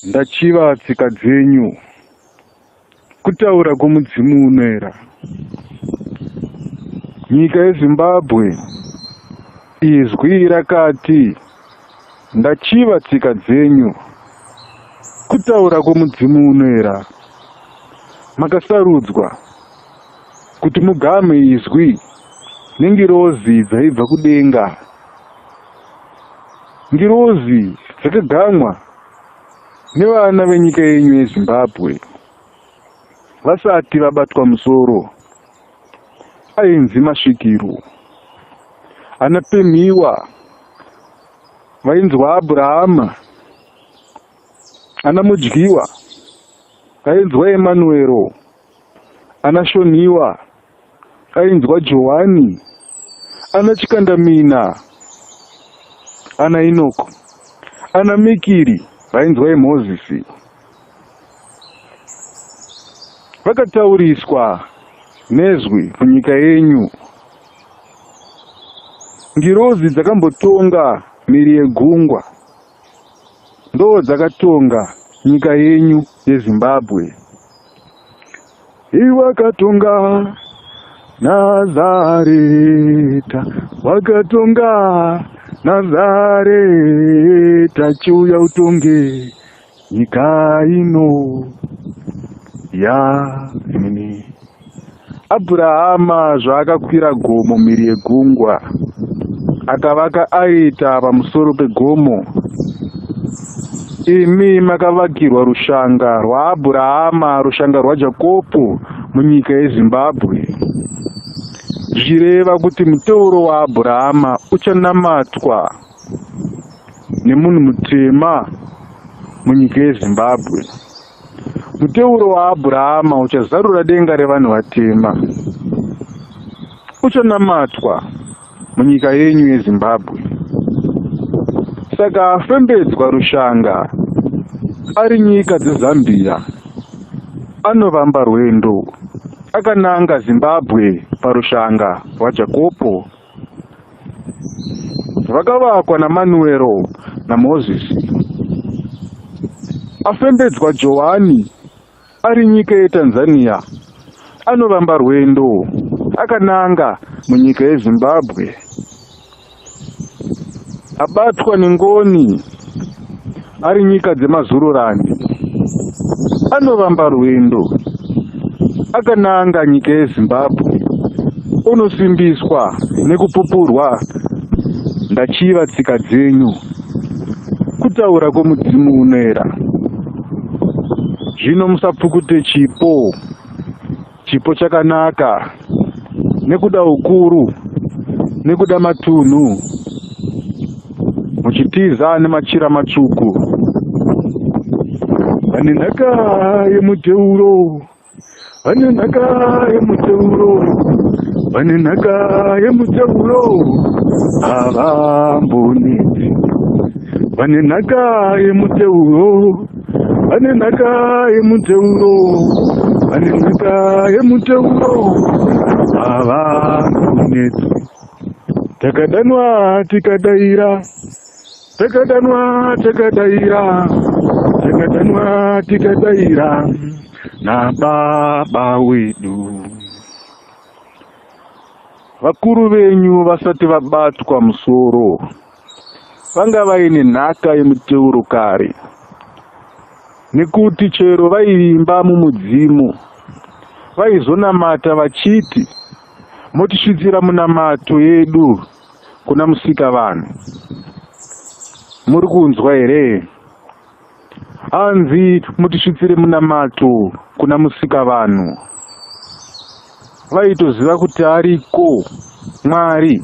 Ndachiva tsika dzenyu, kutaura kwomudzimu unoera. Nyika yeZimbabwe, izwi rakati, Ndachiva tsika dzenyu, kutaura kwomudzimu unoera. Makasarudzwa kuti mugamhe izwi nengirozi dzaibva kudenga. Ngirozi dzakagamwa nevana venyika yenyu yeZimbabwe vasati vabatwa musoro ainzi masvikiro ana Pemhiwa vainzwa Abrahama ana Mudyiwa vainzwa Emanuero ana Shonhiwa ainzwa Johani, ana Chikandamina, ana Inoko, ana Mikiri vainzwa Mozisi. Vakatauriswa nezwi munyika yenyu. Ngirozi dzakambotonga mhiri yegungwa ndo dzakatonga nyika yenyu yeZimbabwe. Wakatonga Nazareta, wakatonga Nazareta, chiuya utonge nyika ino ya ini. Abrahama zvaakakwira gomo mhiri yegungwa, akavaka aita pamusoro pegomo. Imi makavakirwa rushanga rwaAbhurahama, rushanga rwaJakopo munyika yeZimbabwe, zvichireva kuti muteuro waAbhurahama uchanamatwa nemunhu mutema munyika yeZimbabwe. Muteuro waAbhurahama uchazarura denga revanhu vatema, uchanamatwa munyika yenyu yeZimbabwe. Saka afembedzwa rushanga ari nyika dzeZambia anovamba rwendo akananga Zimbabwe parushanga rwaJakopo rwakavakwa naManuero naMozisi. Afembedzwa Johani ari nyika yeTanzania anovamba rwendo akananga munyika yeZimbabwe. Abatwa nengoni ari nyika dzemazururani anovamba rwendo akananga nyika yeZimbabwe unosimbiswa nekupupurwa ndachiva tsika dzenyu kutaura kwomudzimu unoera. Zvino musapfukute chipo, chipo chakanaka, nekuda ukuru, nekuda matunhu, muchitiza nemachira matsvuku. Vane nhaka yemuteuro, vane nhaka yemuteuro, vane nhaka yemuteuro, havambonetsi. Vane nhaka yemuteuro, vane nhaka yemuteuro, vane nhaka yemuteuro, havambonetsi. Takadanwa tikadaira, takadanwa takadaira, takadanwa tikadaira nababa wedu. Vakuru venyu vasati vabatwa musoro vanga vaine nhaka yemuteuro kare, nekuti chero vaivimba mumudzimu vaizonamata vachiti motisvitsira munamato yedu kuna Musikavanhu. Muri kunzwa here? Hanzi mutisvitsire munamato kuna Musikavanhu. Vaitoziva kuti ariko Mwari,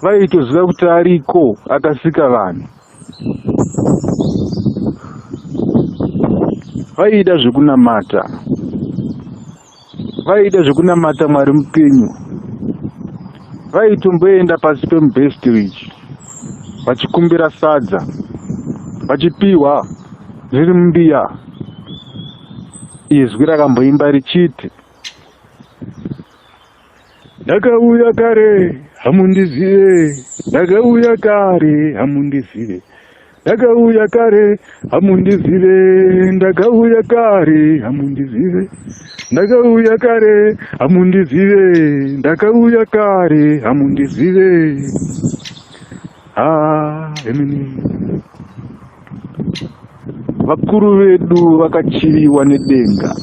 vaitoziva kuti ariko akasika vanhu. Vaida zvekunamata, vaida zvekunamata Mwari mupenyu. Vaitomboenda pasi pemubhestridge vachikumbira sadza, vachipiwa riri mumbiya. Izwi rakamboimba richiti, ndakauya kare hamundizive, ndakauya kare hamundizive. Ndakauya kare hamundizive, ndakauya kare hamundizive, ndakauya kare hamundizive, ndakauya kare hamundizive. Ah, emini. Vakuru vedu vakachiviwa nedenga.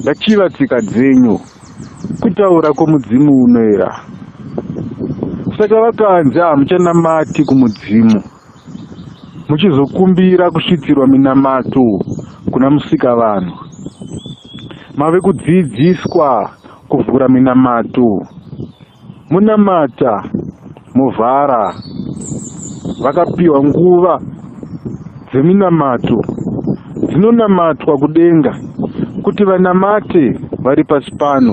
Ndachiva tsika dzenyu, kutaura kwomudzimu unoera. Saka vakanzi hamuchanamati kumudzimu, muchizokumbira kusvitsirwa minamato kuna Musikavanhu. Mave kudzidziswa kuvhura minamato. Munamata movhara. Vakapiwa nguva dzeminamato dzinonamatwa kudenga kuti vanamate vari pasi pano.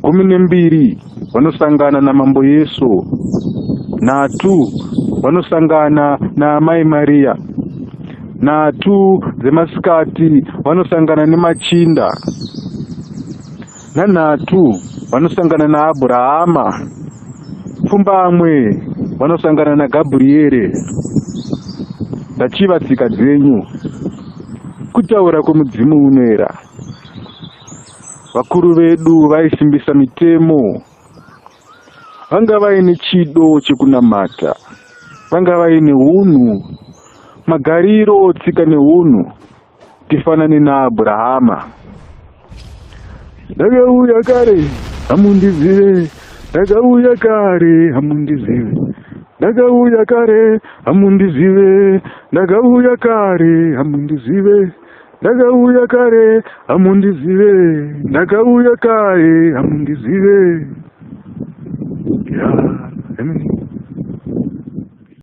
12 vanosangana naMambo Yesu, nhatu vanosangana naAmai Maria, nhatu dzemasikati vanosangana nemachinda, Nhanhatu vanosangana naAbhurahama, pfumbamwe vanosangana naGabriere. Ndachiva tsika dzenyu, kutaura kwomudzimu unoera. Vakuru vedu vaisimbisa mitemo, vanga vaine chido chekunamata, vanga vaine hunhu, magariro, tsika nehunhu. Tifanane naAbhurahama. Ndakauya kare hamundizive, ndakauya kare hamundizive, ndakauya kare hamundizive, ndakauya kare hamundizive, ndakauya kare hamundizive, ndakauya kare hamundizive. Yeah, amen.